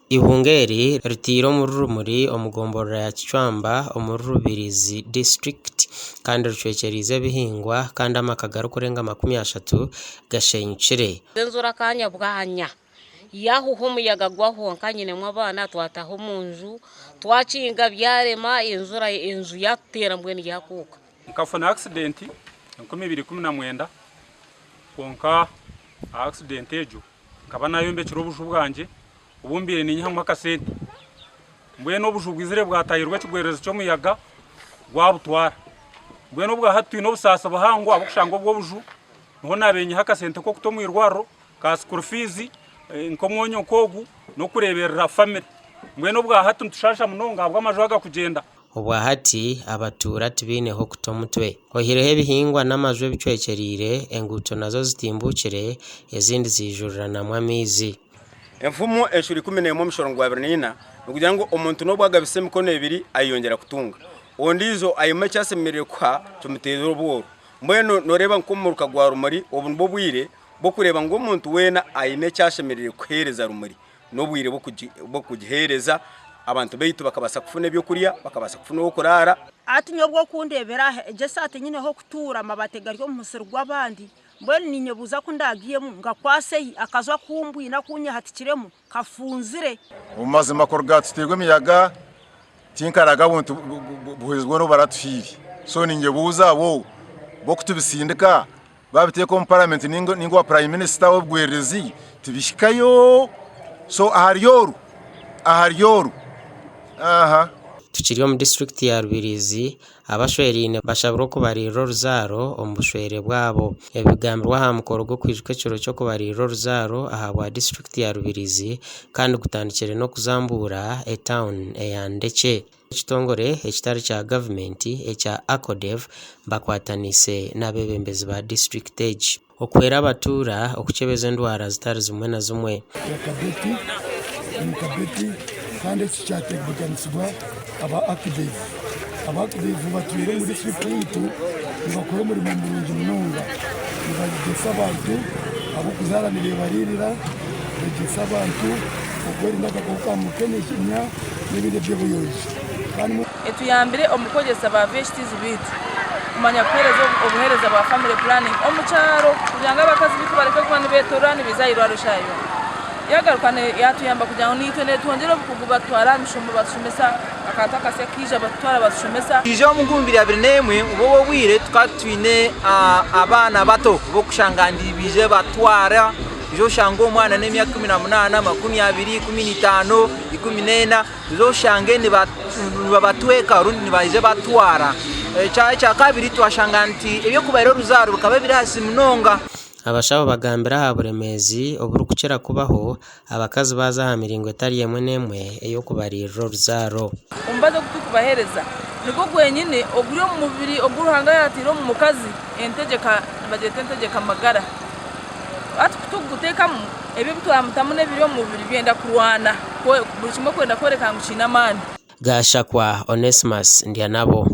Eihunga eri riteire omuri Rumuri omu gomborora ya Kicwamba omuri Rubirizi disiturikiti kandi ricwekyereize ebihingwa kandi amaka garikurenga 30 gashenyukire. Enjura akanya bwanya yahuha omuyaga gwahuha nka nyinemu abaana twataha omu nju twakinga byarema enjura enju yatuteera mbwenu yakuuka. Nkafuna accident 2019 kwonka aha accident egyo Nkaba naayombekire obuju bwangye obu mbaire niinyihamu akasente. Mbwenu obuju bwizire bwataahirwa ekigwererezi ky'omuyaga gwabutwara. Mbwenu obwa hati twine obusaasi buhango ahabw'okushanga obwo obuju niho naabaire nyiha akasente k'okuta omu irwariro, ka school fees, nk'omwonyo nk'ogu n'okureeberera famire. Mbwenu obwa hati nitushaasha munonga ahabw'amaju aga kugyenda. Obwa hati abatuura tibaine h'okuta omutwe. Oihireho ebihingwa n'amaju ebicwekyereire, enguuto nazo zitimbuukire, ezindi ziijuriranamu amaizi. Enfumu enshuro 11 omushoro gwa 24 nigugira ngu omuntu n'obu agabisa emikono ebiri ayeyongyera kutunga, ondiijo aima eki ashemereire kuha kimuteeza obworo. Mbwenu nooreeba nk'omu muruka gwa Rumuri obu nibwo bwire bw'okureeba ngu omuntu weena aine eki ashemereire kuheereza Rumuri. N'obwire bw'okugiheereza abantu baitu bakabaasa kufuna ebyokurya, bakabaasa kufuna ow'okuraara. Hati nyowe okundeebera aha, egyo esaati nyine ah'okutuura, amabaati gari omu musiri gw'abandi, mbwenu niinyebuuza ku ndaagiiyemu ngakwase hi? Akaju aku mbwine aku nyehatikiremu kafunzire. Omu mazima kuruga tuteirwe emiyaga tinkaraga buntu buhwezi bwona obu baratuhaire so ninyebuuza bo b'okutubisindika Babiteeka omu paramenti ninga owa prime minister w'obugwererezi tibihikayo so ahari oru ahari oru aha. Tukiri omu disiturikiti ya Rubirizi, abashweraine bashabirwe okubariirira oruzaaro omu bushwere bwabo. Ebi bigambirwe aha mukoro gw'okwijuka ekiro ky'okubariirira oruzaaro ahabwa disiturikiti ya Rubirizi kandi gutandikire n'okuzambuura etauni eya Ndekye. Ekitongore ekitari kya gavumenti ekya ACODEV bakwataniise n'abeebembezi ba disiturikiti egi okuhwera abatuura okukyebeza endwara zitari zimwe na zimwe. Kabeti omu Kabeti kandi eki kyatebeekanisibwa aba ACODEV. Aba ACODEV batwire omu disiturikiti yaitu nibakora omurimo murungi munonga. Nibegyesa abantu ahabw'okuzaara nibeebariirira, beegyesa abantu okwerinda akakooko ka mukenenya. n'ebindi eby'obuyonjo. Etuyambire omu kwegyesa ba VHTs baitu kumanya kuheereza obuheereza bwa family planning omu kyaro kugira ngu abakazi baitu bareke kuba nibeetorora nibaija aha irwariro eshaaha yoona. Yaagaruka yaatuyamba kugira ngu naitwe neetwongyera obukugu batutwara aha mishomo batushomesa akantu akasya kaija batutwara batushomesa. Twija omu 2021 obu obwo obwire tukaba twine abaana bato b'okushanga nibaija batwara Oija oshange omwana n'emyaka 18, 20, 15, 14, oija oshange nibabatweka rundi nibaija batwara. Ekyakabiri twashanga nti eby'okubaira oruzaaro bikaba biri ahansi munonga. Abashaho bagambire aha buremeezi oburikukira kubaho abakazi baaza aha miringo etari emwe n'emwe ey'okubariirira oruzaaro. Omubazi ogu turikubaheereza nigwo gwenyine oguri omu mubiri ogu Ruhanga yaataire omu mukazi, entegyeka nibagyeta entegyeka magara. Hati ku turikuguteekamu, ebi ebi twamutamu n'ebiri omu mubiri byenda kurwana, buri kimwe kwenda kworeka ngu kiine amaani. Gashakwa Onesmus Ndyanabo.